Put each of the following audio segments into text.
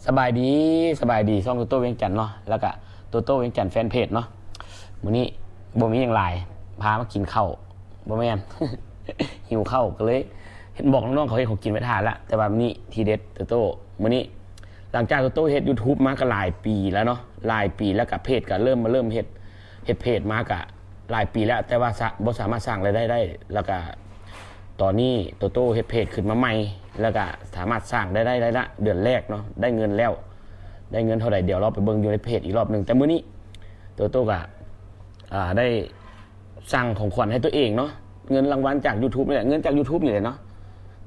ສະບາຍດີ ສະບາຍດີ ຊ່ອງໂຕໂຕ້ວຽງຈັນເນາະ ແລ້ວກະໂຕໂຕ້ວຽງຈັນແຟນເພຈເນາະ. ມື້ນີ້ບໍ່ມີຫຍັງຫຼາຍ ພາມາກິນເຂົ້າ ບໍ່ແມ່ນ ຫິວເຂົ້າ ກໍເລີຍເຫັນບອກນ້ອງໆເຂົາເຮັດຂອງກິນໄວ້ຖ້າລະ. ແຕ່ວ່າມື້ນີ້ທີເດັດ ໂຕໂຕ້ ມື້ນີ້ ຫຼັງຈາກໂຕໂຕ້ເຮັດຢູທູບມາກໍຫຼາຍປີແລ້ວເນາະ ຫຼາຍປີ ແລ້ວກະເພຈກໍເລີ່ມ ມາເລີ່ມເຮັດ ເຮັດເພຈມາກະຫຼາຍປີແລ້ວ ແຕ່ວ່າສະ ບໍ່ສາມາດສ້າງລາຍໄດ້ໄດ້ ແລ້ວກະຕອນນີ້ໂຕໂຕ້ເຮັດເພຈຂຶ້ນມາໃໝ່ ແລ້ວກະສາມາດສ້າງລາຍໄດ້ໄດ້ລະ ເດືອນແລກເນາະ ໄດ້ເງິນແລ້ວ ໄດ້ເງິນເທົ່າໃດ ດຽວເຮົາໄປເບິ່ງຢູ່ໃນເພຈອີກລອບໜຶ່ງ. ແຕ່ມື້ນີ້ໂຕໂຕ້ກະ ອ່າ ໄດ້ສັ່ງຂອງຂວັນໃຫ້ຕົວເອງເນາະ ເງິນລາງວັນຈາກຢູທູບນີ້ແຫຼະ ເງິນຈາກຢູທູບນີ້ແຫຼະເນາະ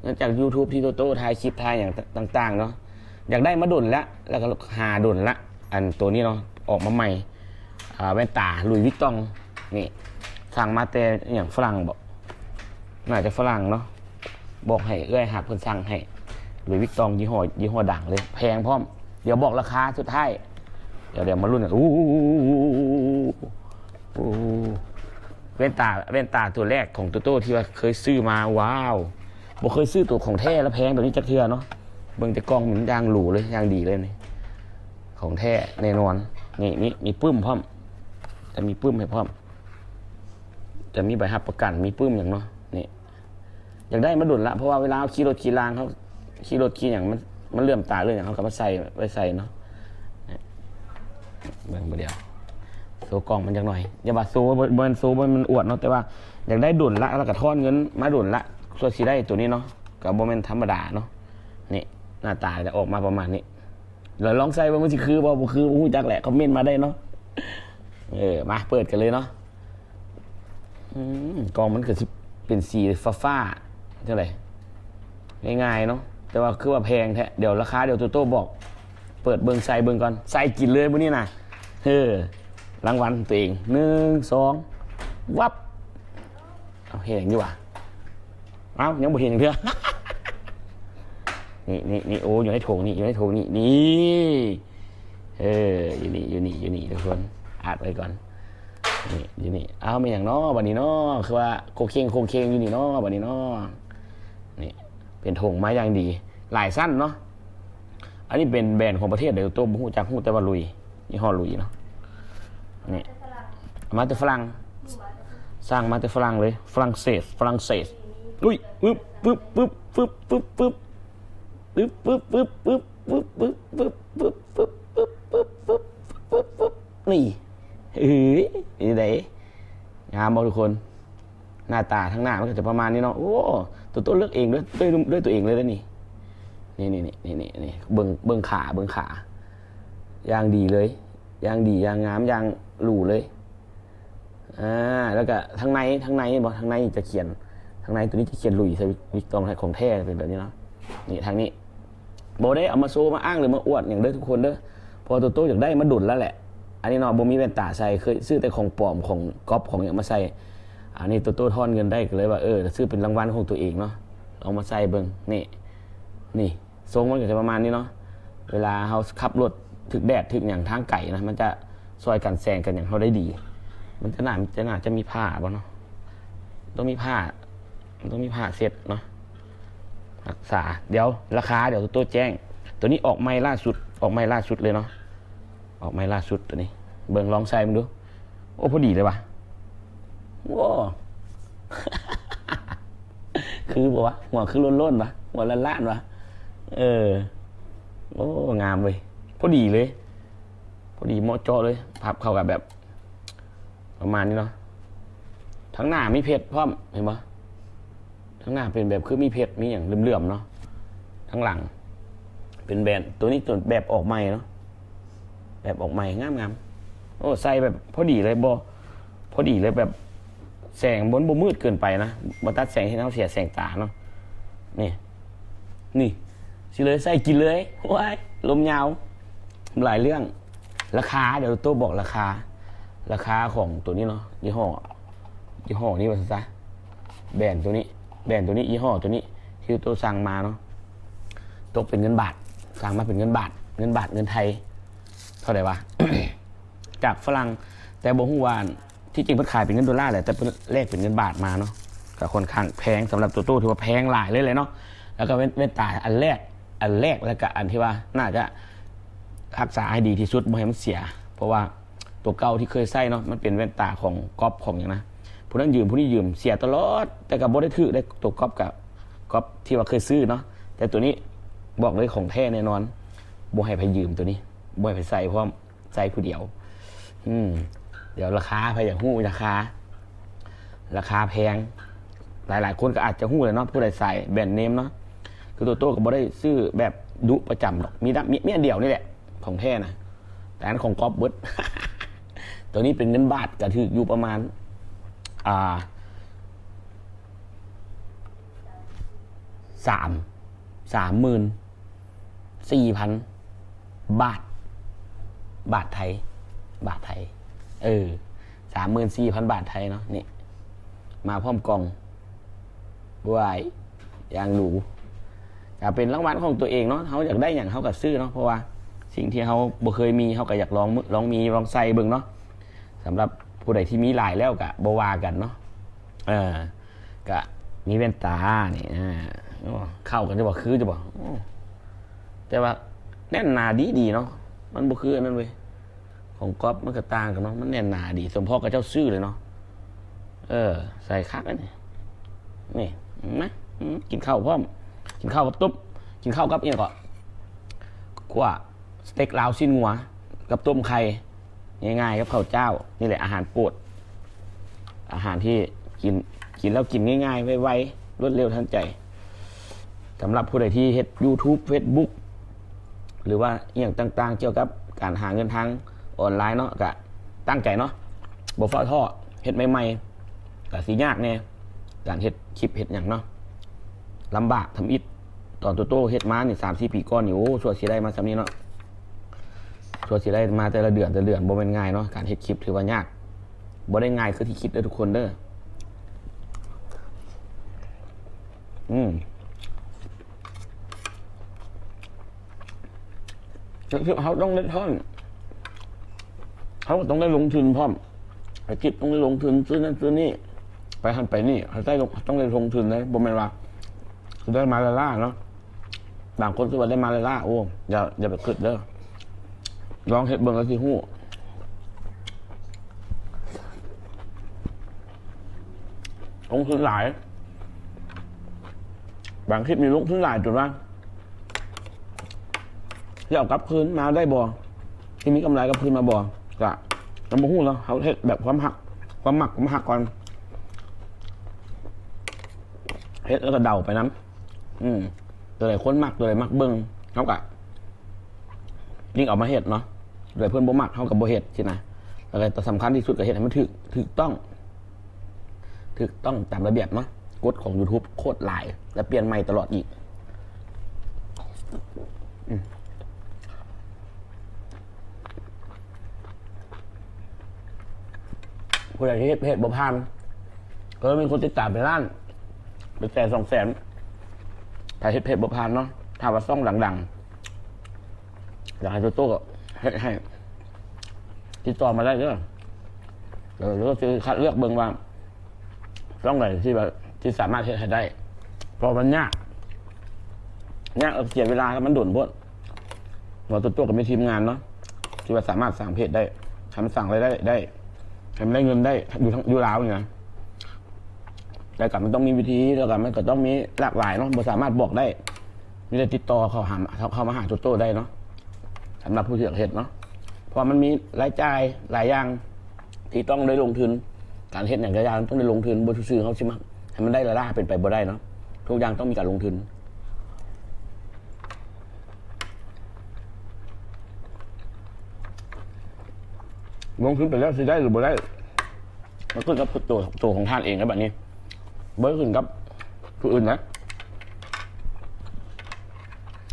ເງິນຈາກຢູທູບທີ່ໂຕໂຕ້ຖ່າຍຄລິບ ຖ່າຍຫຍັງຕ່າງໆເນາະ ຢາກໄດ້ມາດົນແລ້ວ ແລ້ວກໍຫາດົນລະ ອັນໂຕນີ້ເນາະ ອອກມາໃໝ່ ອ່າ ແວ່ນຕາ Louis Vuitton ນີ້ ສັ່ງມາແຕ່ຫຍັງ ຝຣັ່ງບໍ? ໜ້າຈະຝຣັ່ງເນາະ ບອກໃຫ້ເອື້ອຍຮັກເພິ່ນສັ່ງໃຫ້ Louis Vuitton ຍີ່ຫໍ້ ຍີ່ຫໍ້ດັງເລີຍ ແພງພ້ອມ. ດຽວບອກລາຄາສຸດທ້າຍ ດຽວ ດຽວມາລຸ້ນກັນ. ໂອ້ ໂອ້ ແວ່ນຕາ ແວ່ນຕາຕົວແລກຂອງໂຕໂຕ້ທີ່ວ່າເຄີຍຊື້ມາ ວ້າວ ບໍ່ເຄີຍຊື້ຕົວຂອງແທ້ລະແພງແບບນີ້ຈັກເທື່ອເນາະ. ເບິ່ງແຕ່ກ່ອງມັນຢ່າງຫຼູເລີຍ ຢ່າງດີເລີຍນີ້ ຂອງແທ້ແນ່ນອນ. ນີ້ ມີ ມີປຶ້ມພ້ອມ ຈະມີປຶ້ມໃຫ້ພ້ອມ ຈະມີໃບຮັບປະກັນ ມີປຶ້ມຫຍັງເນາະ. ນີ້ ຢາກໄດ້ມາດົນລະ ເພາະວ່າເວລາເຮົາຂີ່ລົດຂີ່ລາງ ເຮົາຂີ່ລົດຂີ່ຫຍັງ ມັນ ມັນເຫຼື່ອມຕາເລື່ອງຫຍັງ ເຮົາກໍມາໃສ່ ໄວ້ໃສ່ເນາະ. ເບິ່ງບໍ່ດຽວ ໂຊກ້ອງມັນຈັກໜ່ອຍ ຢ່າວ່າໂຊ ບໍ່ ບໍ່ແມ່ນໂຊ ບໍ່ແມ່ນອວດເນາະ ແຕ່ວ່າຢາກໄດ້ດົນລະ ແລ້ວກໍທອນເງິນມາດົນລະ ສ່ວນຊິໄດ້ໂຕນີ້ເນາະ ກໍບໍ່ແມ່ນທຳມະດາເນາະ. ນີ້ ໜ້າຕາຈະອອກມາປະມານນີ້ ແລ້ວລອງໃສ່ເບິ່ງ ມັນຊິຄືບໍ່ ບໍ່ຄື ບໍ່ຮູ້ຈັກແຫຼະ ຄອມເມັນມາໄດ້ເນາະ. ເອີ ມາເປີດກັນເລີຍເນາະ. ອືມ ກ່ອງມັນກໍຊິເປັນສີຟ້າໆ ຈັ່ງໃດ ງ່າຍໆເນາະ ແຕ່ວ່າຄືວ່າແພງແທ້. ດຽວລາຄາ ດຽວໂຕໂຕ້ບອກ ເປີດເບິ່ງ ໃສ່ເບິ່ງກ່ອນ ໃສ່ກິນເລີຍມື້ນີ້ນະ. ເອີ ລາງວັນຕົວເອງ ໜຶ່ງ ສອງ ວັບ. ເອົາ ເຮັດຫຍັງຢູ່ຫວາ? ເອົ້າ ຍັງບໍ່ເຫັນເທື່ອ. ນີ້ ນີ້ ນີ້ ໂອ້ ຢູ່ໃນຖົງນີ້ ຢູ່ໃນຖົງນີ້ ນີ້ ເອີ ຢູ່ນີ້ ຢູ່ນີ້ ຢູ່ນີ້ ທຸກຄົນ ອັດໄວ້ກ່ອນ. ນີ້ ຢູ່ນີ້ ເອົ້າ ແມ່ນຫຍັງເນາະ ບັດນີ້ເນາະ ຄືວ່າໂຄເຄງ ໂຄເຄງຢູ່ນີ້ເນາະ ບັດນີ້ເນາະ. ນີ້ ເປັນຖົງມາຢ່າງດີ ຫຼາຍຊັ້ນເນາະ. ອັນນີ້ເປັນແບຣນຂອງປະເທດໃດ ໂຕບໍ່ຮູ້ຈັກ ຮູ້ແຕ່ວ່າ Louis ຍີ່ຫໍ້ Louis ເນາະ. ນີ້ ມາແຕ່ຝຣັ່ງ ສັ່ງມາແຕ່ຝຣັ່ງເລີຍ ຝຣັ່ງເສດ ຝຣັ່ງເສດ. ອຸ້ຍ ປຶບ ປຶບ ປຶບ ປຶບ ປຶບ ປຶບ ປຶບ ນີ້ ເອີຍ ນີ້ໃດ ງາມບໍ່ທຸກຄົນ? ໜ້າຕາທາງໜ້າມັນກໍຈະປະມານນີ້ເນາະ. ໂອ້ ໂຕໂຕ້ເລືອກເອງດ້ວຍ ດ້ວຍ ດ້ວຍຕົວເອງເລີຍເດ້ນີ້. ນີ້ ນີ້ ນີ້ ນີ້ ນີ້ ເບິ່ງ ເບິ່ງຂາ ເບິ່ງຂາ ຢ່າງດີເລີຍ ຢ່າງດີ ຢ່າງງາມ ຢ່າງຫຼູເລີຍ. ອ່າ ແລ້ວກໍທາງໃນ ທາງໃນເຫັນບໍ່? ທາງໃນຈະຂຽນ ທາງໃນຕົວນີ້ຈະຂຽນ Louis ໃສ່ Vuitton ຂອງແທ້ເປັນແບບນີ້ເນາະ. ນີ້ ທາງນີ້ ບໍ່ໄດ້ເອົາມາໂຊມາອ້າງ ຫຼື ມາອວດຫຍັງເດີທຸກຄົນເດີ ເພາະວ່າໂຕໂຕ້ຢາກໄດ້ມາດົນແລ້ວແຫຼະ. ອັນນີ້ເນາະ ບໍ່ມີແວ່ນຕາໃສ່ ເຄີຍຊື້ແຕ່ຂອງປອມ ຂອງກັອບ ຂອງຫຍັງມາໃສ່. ອັນນີ້ໂຕໂຕ້ທອນເງິນໄດ້ ກໍເລີຍວ່າ ເອີ ຊື້ເປັນລາງວັນຂອງຕົວເອງເນາະ ລອງມາໃສ່ເບິ່ງ. ນີ້ ນີ້ ຊົງມັນກໍຈະປະມານນີ້ເນາະ. ເວລາເຮົາຂັບລົດຖືກແດດຖືກຫຍັງທາງໄກນະ ມັນຈະຊ່ອຍກັນແສງກັນຫຍັງເຮົາໄດ້ດີ. ມັນຈະໜ້າ ຈະໜ້າຈະມີຜ້າບໍ່ເນາະ? ຕ້ອງມີຜ້າ ມັນຕ້ອງມີຜ້າເຊັດເນາະ ຮັກສາ. ດຽວລາຄາ ດຽວໂຕໂຕ້ແຈ້ງ. ໂຕນີ້ອອກໃໝ່ລ່າສຸດ ອອກໃໝ່ລ່າສຸດເລີຍເນາະ ອອກໃໝ່ລ່າສຸດໂຕນີ້. ເບິ່ງ ລອງໃສ່ເບິ່ງດູ. ໂອ້ ພໍດີເລີຍວ່າ ໂອ້ ຄືບໍ່ວະ? ຫົວຄືໂລ້ນໆວະ? ຫົວລ້ານໆວະ? ເອີ ໂອ້ ງາມເວີຍ ພໍດີເລີຍ ພໍດີເໝາະເຈາະເລີຍ. ພັບເຂົ້າກັບແບບປະມານນີ້ເນາະ. ທາງໜ້າມີເພັດພ້ອມ ເຫັນບໍ່? ທາງໜ້າເປັນແບບຄືມີເພັດ ມີຫຍັງເຫຼື້ອມໆເນາະ. ທາງຫຼັງເປັນແບນ ໂຕນີ້ຕົວແບບອອກໃໝ່ເນາະ ແບບອອກໃໝ່ງາມໆ. ໂອ້ ໃສ່ແບບພໍດີເລີຍ ບໍ່ ພໍດີເລີຍ ແບບແສງມັນບໍ່ມືດເກີນໄປນະ ບໍ່ຕັດແສງເຮັດໃຫ້ເຮົາເສຍແສງຕາເນາະ. ນີ້ ນີ້ ຊິເລີຍ ໃສ່ກິນເລີຍ. ໂອ້ຍ ລົມຍາວ ຫຼາຍເລື່ອງ. ລາຄາ ດຽວໂຕບອກລາຄາ ລາຄາຂອງໂຕນີ້ເນາະ ຍີ່ຫໍ້ ຍີ່ຫໍ້ນີ້ວ່າຊັ້ນຊະ. ແບນໂຕນີ້ ແບນໂຕນີ້ ຍີ່ຫໍ້ໂຕນີ້ ທີ່ໂຕສັ່ງມາເນາະ ຕົກເປັນເງິນບາດ ສັ່ງມາເປັນເງິນບາດ ເງິນບາດ ເງິນໄທ ເທົ່າໃດວະ? ຈາກຝຣັ່ງ ແຕ່ບໍ່ຮູ້ວ່າ ທີ່ຈິງເພິ່ນຂາຍເປັນເງິນໂດລາແຫຼະ ແຕ່ເພິ່ນແລກເປັນເງິນບາດມາເນາະ ກໍຄ່ອນຂ້າງແພງ ສຳລັບໂຕໂຕ້ ຖືວ່າແພງຫຼາຍເລີຍແຫຼະເນາະ. ແລ້ວກໍແວ່ນ ແວ່ນຕາອັນແລກ ອັນແລກ ແລ້ວກໍອັນທີ່ວ່າໜ້າຈະ ຮັກສາໃຫ້ດີທີ່ສຸດ ບໍ່ໃຫ້ມັນເສຍ ເພາະວ່າຕົວເກົ່າທີ່ເຄີຍໃຊ້ເນາະ ມັນເປັນແວ່ນຕາຂອງກັອບຂອງຫຍັງນະ ຜູ້ນັ້ນຢືມ ຜູ້ນີ້ຢືມ ເສຍຕະຫຼອດ ແຕ່ກໍບໍ່ໄດ້ຖືກເດ້ ຕົວກັອບກໍກັອບທີ່ວ່າເຄີຍຊື້ເນາະ ແຕ່ຕົວນີ້ບອກເລີຍຂອງແທ້ແນ່ນອນ ບໍ່ໃຫ້ໃຜຢືມຕົວນີ້ ບໍ່ໃຫ້ໃຜໃສ່ພ້ອມ ໃຊ້ຜູ້ດຽວ. ອືມ ດຽວລາຄາ ໃຜຢາກຮູ້ລາຄາ ລາຄາແພງ ຫຼາຍໆຄົນກໍອາດຈະຮູ້ແຫຼະເນາະ ຜູ້ໃດສາຍແບຣນເນມເນາະ ຄືໂຕໂຕ້ກໍບໍ່ໄດ້ຊື້ແບບດຸປະຈຳດອກ ມີ ມີ ມີອັນດຽວນີ້ແຫຼະຂອງແທ້ນະ ແຕ່ອັນຂອງກັອບເບິດ. ຕົວນີ້ເປັນເງິນບາດກໍຖືກຢູ່ປະມານ ອ່າ ສາມ ສາມໝື່ນສີ່ພັນບາດ ບາດໄທ ບາດໄທ ເອີ ສາມໝື່ນສີ່ພັນບາດໄທເນາະ ນີ້ ມາພ້ອມກ່ອງ ວ້າຍ ຢ່າງຫຼູ ກໍເປັນລາງວັນຂອງຕົວເອງເນາະ ເຮົາຢາກໄດ້ຫຍັງເຮົາກໍຊື້ເນາະ ເພາະວ່າສິ່ງທີ່ເຮົາບໍ່ເຄີຍມີ ເຮົາກໍຢາກລອງ ລອງມີ ລອງໃສ່ເບິ່ງເນາະ. ສຳລັບຜູ້ໃດທີ່ມີຫຼາຍແລ້ວກະບໍ່ວ່າກັນເນາະ ເອີ ກະມີແວ່ນຕານີ້ ອາ ໂອ້ ເຂົ້າກັນຢູ່ບໍ່ ຄືຢູ່ບໍ່ ໂອ້ ແຕ່ວ່າແໜ້ນໜາດີໆເນາະ ມັນບໍ່ຄືອັນນັ້ນເວີຍ ຂອງກັອບມັນກະຕ່າງກັນເນາະ ມັນແໜ້ນໜາດີ ສົມພໍກັບເຈົ້າຊື້ເລີຍເນາະ ເອີ ໃສ່ຄັກອັນນີ້ ນີ້ ເຫັນໄໝ ອືມ ກິນເຂົ້າພ້ອມ ກິນເຂົ້າກັບຕົ້ມ ກິນເຂົ້າກັບອີ່ຫຍັງເກາະ ຂົ້ວ ສະເຕັກລາວຊີ້ນງົວກັບຕົ້ມໄຂ່ ງ່າຍໆ ກັບເຂົ້າຈ້າວ ນີ້ແຫຼະອາຫານໂປດ ອາຫານທີ່ກິນ ກິນແລ້ວກິນງ່າຍໆ ໄວໆ ລວດເລັວທັນໃຈ ສຳລັບຜູ້ໃດທີ່ເຮັດຢູທູບ ເຟສບຸກ ຫຼືວ່າອີ່ຫຍັງຕ່າງໆ ກ່ຽວກັບການຫາເງິນທາງອອນລາຍເນາະ ກະຕັ້ງໃຈເນາະ ບໍ່ຟ້າວທໍ້ ເຮັດໃໝ່ໆ ກະຊິຍາກແດ່ ການເຮັດຄລິບເຮັດຫຍັງເນາະ ລຳບາກທຳອິດ ຕອນໂຕໂຕ້ເຮັດມານີ້ ສາມສີ່ປີກ່ອນນີ້ ໂອ້ ຊົ່ວຊິໄດ້ມາສ່ຳນີ້ເນາະ ຊົ່ວຊິໄດ້ມາແຕ່ລະເດືອນ ແຕ່ລະເດືອນ ບໍ່ແມ່ນງ່າຍເນາະ ການເຮັດຄລິບຖືວ່າຍາກ ບໍ່ໄດ້ງ່າຍຄືທີ່ຄິດເດີທຸກຄົນເດີ ອືມ ເຮັດຄລິບເຮົາຕ້ອງໄດ້ທ້ອນ ເຮົາກໍຕ້ອງໄດ້ລົງທຶນພ້ອມ ເຮັດຄລິບຕ້ອງໄດ້ລົງທຶນ ຊື້ນັ້ນຊື້ນີ້ ໄປຫັ້ນໄປນີ້ ເຮົາຕ້ອງໄດ້ລົງທຶນເດ້ ບໍ່ແມ່ນວ່າໄດ້ມາລ້າໆເນາະ ບາງຄົນຄືວ່າໄດ້ມາລ້າໆ ໂອ້ ຢ່າ ຢ່າໄປຄິດເດີ ລອງເຮັດເບິ່ງແລ້ວຊິຮູ້ ລົງທຶນຫຼາຍ ບາງຄລິບນີ້ລົງທຶນຫຼາຍຈົນວ່າ ຊິເອົາກັບຄືນມາໄດ້ບໍ່ ຊິມີກຳໄລກັບຄືນມາບໍ່ ກະຍັງບໍ່ຮູ້ເນາະ ເຮົາເຮັດແບບຄວາມຮັກ ຄວາມມັກ ຄວາມຮັກກ່ອນ ເຮັດແລ້ວກະເດົາໄປນຳ ອືມ ຕົວໃດຄົນມັກ ຕົວໃດມັກເບິ່ງ ເຮົາກະຍິ່ງເອົາມາເຮັດເນາະ ຕົວໃດເພິ່ນບໍ່ມັກ ເຮົາກະບໍ່ເຮັດຊີ້ນະ ແລ້ວກະສຳຄັນທີ່ສຸດກະເຮັດໃຫ້ມັນຖືກ ຖືກຕ້ອງ ຖືກຕ້ອງຕາມລະບຽບເນາະ ກົດຂອງຢູທູບໂຄດຫຼາຍ ແລະ ປ່ຽນໃໝ່ຕະຫຼອດອີກ ອືມ ຜູ້ໃດທີ່ເຮັດເພຈບໍ່ຜ່ານ ກໍມີຄົນຕິດຕາມເປັນລ້ານ ເປັນແສນສອງແສນ ຖ້າເຮັດເພຈບໍ່ຜ່ານເນາະ ຖ້າວ່າຊ່ອງດັງໆ ຢາກໃຫ້ໂຕໂຕ້ເຮັດໃຫ້ ຕິດຕໍ່ມາໄດ້ເດີ ແລ້ວໂຕໂຕ້ຊິຄັດເລືອກເບິ່ງວ່າ ຊ່ອງໃດທີ່ແບບ ທີ່ສາມາດເຮັດໃຫ້ໄດ້ ເພາະມັນຍາກ ຍາກ ເສຍເວລາ ມັນດົນໂພດ ເພາະໂຕໂຕ້ກໍມີທີມງານເນາະ ທີ່ວ່າສາມາດສ້າງເພຈໄດ້ ໃຫ້ມັນສ້າງລາຍໄດ້ໄດ້ ໃຫ້ມັນໄດ້ເງິນໄດ້ ຢູ່ທາງ ຢູ່ລາວນີ້ນະ ແລ້ວກໍມັນຕ້ອງມີວິທີ ແລ້ວກໍມັນກໍຕ້ອງມີຫຼາກຫຼາຍເນາະ ບໍ່ສາມາດບອກໄດ້ ມີແຕ່ຕິດຕໍ່ເຂົ້າຫາ ເຂົ້າມາຫາໂຕໂຕ້ໄດ້ເນາະ ສຳລັບຜູ້ທີ່ຢາກເຮັດເນາະ ເພາະວ່າມັນມີລາຍຈ່າຍຫຼາຍຢ່າງ ທີ່ຕ້ອງໄດ້ລົງທຶນ ການເຮັດຫຍັງກະຢ່າງຕ້ອງໄດ້ລົງທຶນ ບໍ່ຊື່ໆ ເຮົາຊິມາໃຫ້ມັນໄດ້ລ້າໆ ເປັນໄປບໍ່ໄດ້ເນາະ ທຸກຢ່າງຕ້ອງມີການລົງທຶນ ລົງທຶນໄປແລ້ວຊິໄດ້ຫຼືບໍ່ໄດ້ ມັນຂຶ້ນກັບໂຕ ໂຕຂອງທ່ານເອງແລ້ວບັດນີ້ ບໍ່ໄດ້ຂຶ້ນກັບຜູ້ອື່ນນະ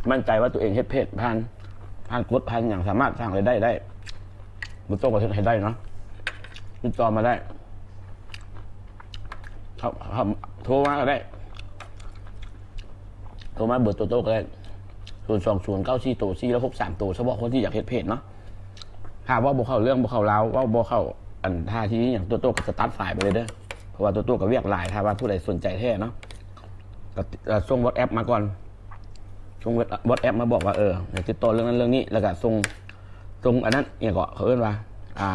ໝັ້ນໃຈວ່າໂຕເອງເຮັດເພຈຜ່ານ ຜ່ານກົດຜ່ານຫຍັງສາມາດສ້າງລາຍໄດ້ໄດ້ ບໍ່ຕ້ອງວ່າເຮັດໃຫ້ໄດ້ເນາະ ຕິດຕໍ່ມາໄດ້ ເຂົ້າ ເຂົ້າ ໂທມາກໍໄດ້ ໂທມາເບີໂຕໂຕ້ກໍໄດ້ ສູນສອງສູນເກົ້າສີ່ໂຕສີ່ຫົກສາມໂຕ ສະເພາະຄົນທີ່ຢາກເຮັດເພຈເນາະ ຖ້າເວົ້າບໍ່ເຂົ້າເລື່ອງ ບໍ່ເຂົ້າລາວ ເວົ້າບໍ່ເຂົ້າ ອັນ ທ່າທີ່ຫຍັງ ໂຕໂຕ້ກໍສະຕັດສາຍໄປເລີຍເດີ ເພາະວ່າໂຕໂຕ້ກໍວຽກຫຼາຍ ຖ້າວ່າຜູ້ໃດສົນໃຈແທ້ເນາະ ກໍ ເອີ ສົ່ງວັອດແອັບມາກ່ອນ ສົ່ງວັອດແອັບມາບອກວ່າ ເອີ ຢາກຕິດຕໍ່ເລື່ອງນັ້ນເລື່ອງນີ້ ແລ້ວກໍສົ່ງ ສົ່ງອັນນັ້ນ ອີ່ຫຍັງເກາະ ເຂົາເອີ້ນວ່າ ອ່າ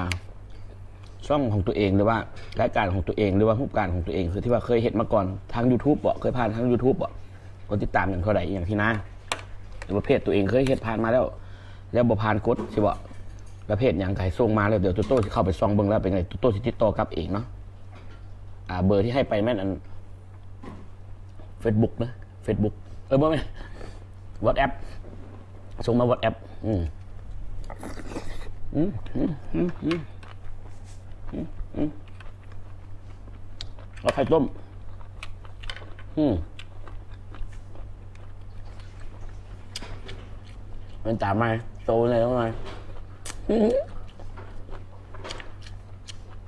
ຊ່ອງຂອງຕົວເອງ ຫຼືວ່າລາຍການຂອງຕົວເອງ ຫຼືວ່າຮູບການຂອງຕົວເອງ ຄືທີ່ວ່າເຄີຍເຮັດມາກ່ອນ ທາງ YouTube ບໍ ເຄີຍຜ່ານທາງ YouTube ບໍ ຄົນຕິດຕາມຫຍັງເທົ່າໃດ ອີ່ຫຍັງຊີ້ນະ ຫຼືວ່າເພຈຕົວເອງເຄີຍເຮັດຜ່ານມາແລ້ວ ແລ້ວບໍ່ຜ່ານກົດຊີ້ບໍ ແລ້ວເພຈຫຍັງກໍໃຫ້ສົ່ງມາ ແລ້ວດຽວໂຕໂຕ້ຊິເຂົ້າໄປສ່ອງເບິ່ງ ແລ້ວເປັນຫຍັງໂຕໂຕ້ຊິຕິດຕໍ່ກັບເອງເນາະ. ອ່າ ເບີທີ່ໃຫ້ໄປແມ່ນອັນ Facebook ນະ Facebook ເອີ ບໍ່ແມ່ນ WhatsApp ສົ່ງມາ WhatsApp ອືມ ອືມ ອືມ ອືມ ອືມ ອືມ ເອົາໄຂ່ຕົ້ມ ອືມ ແວ່ນຕາໃໝ່ ໂຕແດ່ຈັກໜ່ອຍ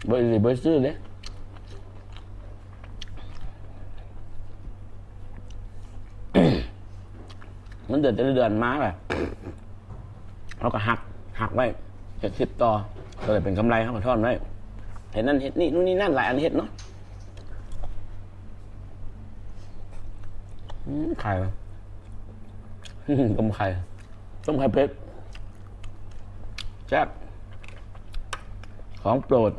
ບໍ່ອີ່ຫຼີບໍ່ຊື້ເດ້. ເງິນເດືອນແຕ່ລະເດືອນມາແຫຼະ ເຮົາກໍຫັກ ຫັກໄວ້ ເຮັດຄລິບຕໍ່ ກໍເລີຍເປັນກຳໄລ ເຮົາກໍຖອນໄວ້ ເຮັດນັ້ນເຮັດນີ້ ນູ້ນນີ້ນັ້ນ ຫຼາຍອັນເຮັດເນາະ. ອືມ ໄຂ່ ຕົ້ມໄຂ່ ຕົ້ມໄຂ່ເປັດ ແຊບ ຂອງໂປດ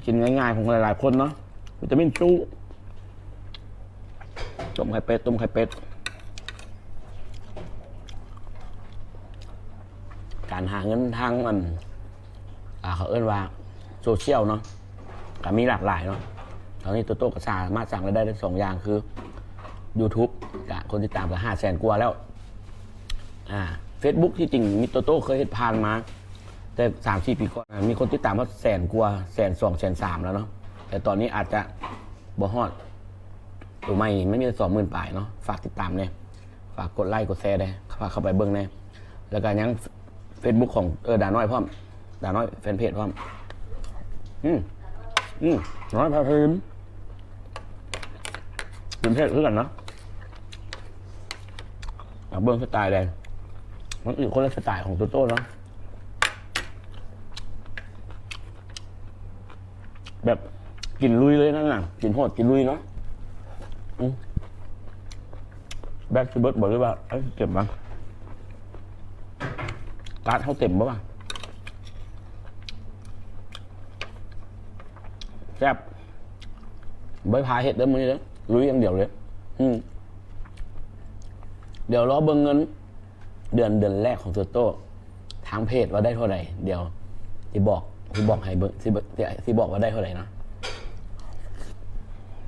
ກິນງ່າຍໆ ຂອງຫຼາຍໆຄົນເນາະ ວິຕາມິນສູງ. ຕົ້ມໄຂ່ເປັດ ຕົ້ມໄຂ່ເປັດ ການຫາເງິນທາງອັນ ອ່າ ເຂົາເອີ້ນວ່າໂຊຊຽວເນາະ ກໍມີຫຼາກຫຼາຍເນາະ. ຕອນນີ້ໂຕໂຕ້ກໍສາມາດສ້າງລາຍໄດ້ທັງສອງຢ່າງ ຄື YouTube ກະຄົນຕິດຕາມກໍຫ້າແສນກວ່າແລ້ວ. ອ່າ Facebook ທີ່ຈິງມີໂຕໂຕ້ເຄີຍເຮັດຜ່ານມາ ແຕ່ສາມສີ່ປີກ່ອນ ມີຄົນຕິດຕາມຮອດແສນກວ່າ ແສນສອງ ແສນສາມແລ້ວເນາະ ແຕ່ຕອນນີ້ອາດຈະບໍ່ຮອດ ໂຕໃໝ່ມັນມີແຕ່ສອງໝື່ນປາຍເນາະ. ຝາກຕິດຕາມແດ່ ຝາກກົດໄລກົດແຊແດ່ ຝາກເຂົ້າໄປເບິ່ງແດ່. ແລ້ວກໍຍັງ Facebook ຂອງ ເອີ ດານ້ອຍພ້ອມ ດານ້ອຍແຟນເພຈພ້ອມ. ອືມ ອືມ ດານ້ອຍພາເພລິນ ເປັນເພຈຄືກັນນະ. ອາ ເບິ່ງສະໄຕແດ່ ມັນອີກຄົນລະສະໄຕຂອງໂຕໂຕ້ເນາະ. ແບບກິນລຸຍເລີຍນັ້ນນະ ກິນໂຫດກິນລຸຍເນາະ. ອືມ ແບັດຊິເບິດບໍ່ ຫຼືວ່າເອົາເກັບມາ ກາດເຮົາເຕັມບໍ່ວະ. ແຊບ ບໍ່ໄດ້ພາເຮັດເດີມື້ນີ້ເດີ ລຸຍຢ່າງດຽວເລີຍ. ອືມ ດຽວລໍເບິ່ງເງິນ ເດືອນ ເດືອນແລກຂອງໂຕໂຕ້ ທາງເພຈວ່າໄດ້ເທົ່າໃດ ດຽວຊິບອກ ຊິບອກໃຫ້ເບິ່ງ ຊິ ຊິ ຊິບອກວ່າໄດ້ເທົ່າໃດເນາະ.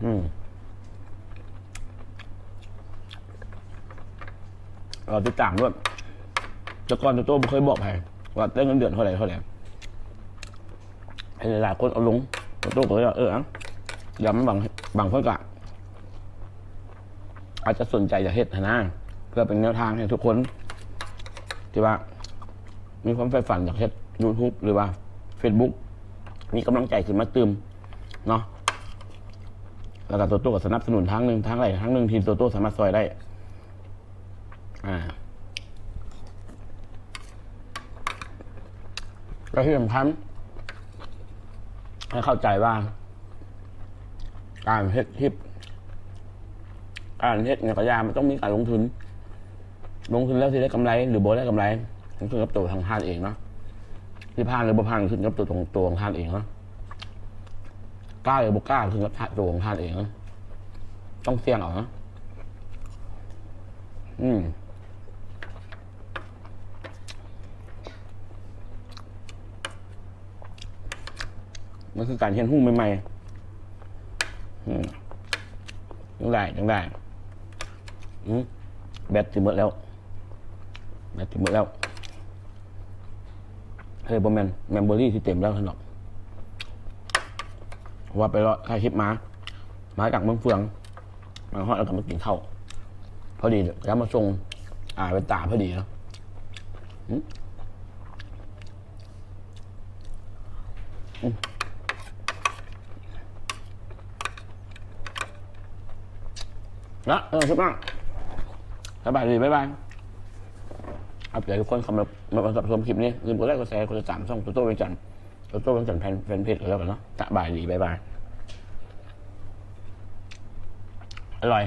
ອືມ ລໍຕິດຕາມໂລດ. ແຕ່ກ່ອນໂຕໂຕ້ບໍ່ເຄີຍບອກໃຜວ່າໄດ້ເງິນເດືອນເທົ່າໃດ ເທົ່າໃດ. ໃຫ້ຫຼາຍໆຄົນເອົາລົງ ໂຕໂຕ້ກໍເລີຍວ່າ ເອີ ເອົາ ຢ່າງບາງ ບາງຄົນກໍອາດຈະສົນໃຈຢາກເຮັດຫັ້ນນະ ເພື່ອເປັນແນວທາງໃຫ້ທຸກຄົນທີ່ວ່າມີຄວາມໃຝ່ຝັນຢາກເຮັດ YouTube ຫຼືວ່າ Facebook ມີກຳລັງໃຈຂຶ້ນມາຕື່ມເນາະ. ແລ້ວກໍໂຕໂຕ້ກໍສະໜັບສະໜູນທາງໜຶ່ງ ທາງໃດທາງໜຶ່ງທີ່ໂຕໂຕ້ສາມາດຊ່ອຍໄດ້. ອ່າ ແລະທີ່ສຳຄັນໃຫ້ເຂົ້າໃຈວ່າ ການເຮັດຄລິບ ການເຮັດຫຍັງກໍຢ່າ ມັນຕ້ອງມີການລົງທຶນ. ລົງທຶນແລ້ວຊິໄດ້ກຳໄລ ຫຼືບໍ່ໄດ້ກຳໄລ ມັນຂຶ້ນກັບໂຕຂອງທ່ານເອງເນາະ. ຊິຜ່ານ ຫຼືບໍ່ຜ່ານ ຂຶ້ນກັບໂຕຂອງ ໂຕຂອງທ່ານເອງເນາະ. ກ້າ ຫຼືບໍ່ກ້າ ຂຶ້ນກັບໂຕຂອງທ່ານເອງເນາະ. ຕ້ອງສ່ຽງເອົາເນາະ. ອືມ ມັນຄືການຮຽນຮູ້ໃໝ່ໆ. ອືມ ຈັ່ງໃດ ຈັ່ງໃດ. ອືມ ແບັດຊິໝົດແລ້ວ ແບັດຊິໝົດແລ້ວ. ເຮີ້ຍ ບໍ່ແມ່ນ ແມມເບີຣີຊິເຕັມແລ້ວຊັ້ນດອກ. ວ່າໄປເລາະຖ່າຍຄລິບມາ ມາຈາກເມືອງເຟືອງ ມາຮອດແລ້ວກໍມາກິນເຂົ້າ ພໍດີຈະມາສົ່ງ ອ່າ ເວນຕາພໍດີເນາະ. ອືມ ອືມ ນະ ເອີ ຄລິບໜ້າ ສະບາຍດີ ບາຍບາຍ. ຂອບໃຈທຸກຄົນເຂົ້າມາ ມາຮັບຊົມຄລິບນີ້ ຢ່າລືມກົດໄລ ກົດແຊ ກົດຕິດຕາມຊ່ອງໂຕໂຕ້ວຽງຈັນ ໂຕໂຕ້ວຽງຈັນ ແຟນ ແຟນເພຈກໍແລ້ວກັນເນາະ. ສະບາຍດີ ບາຍບາຍ. ອະລ່ອຍ.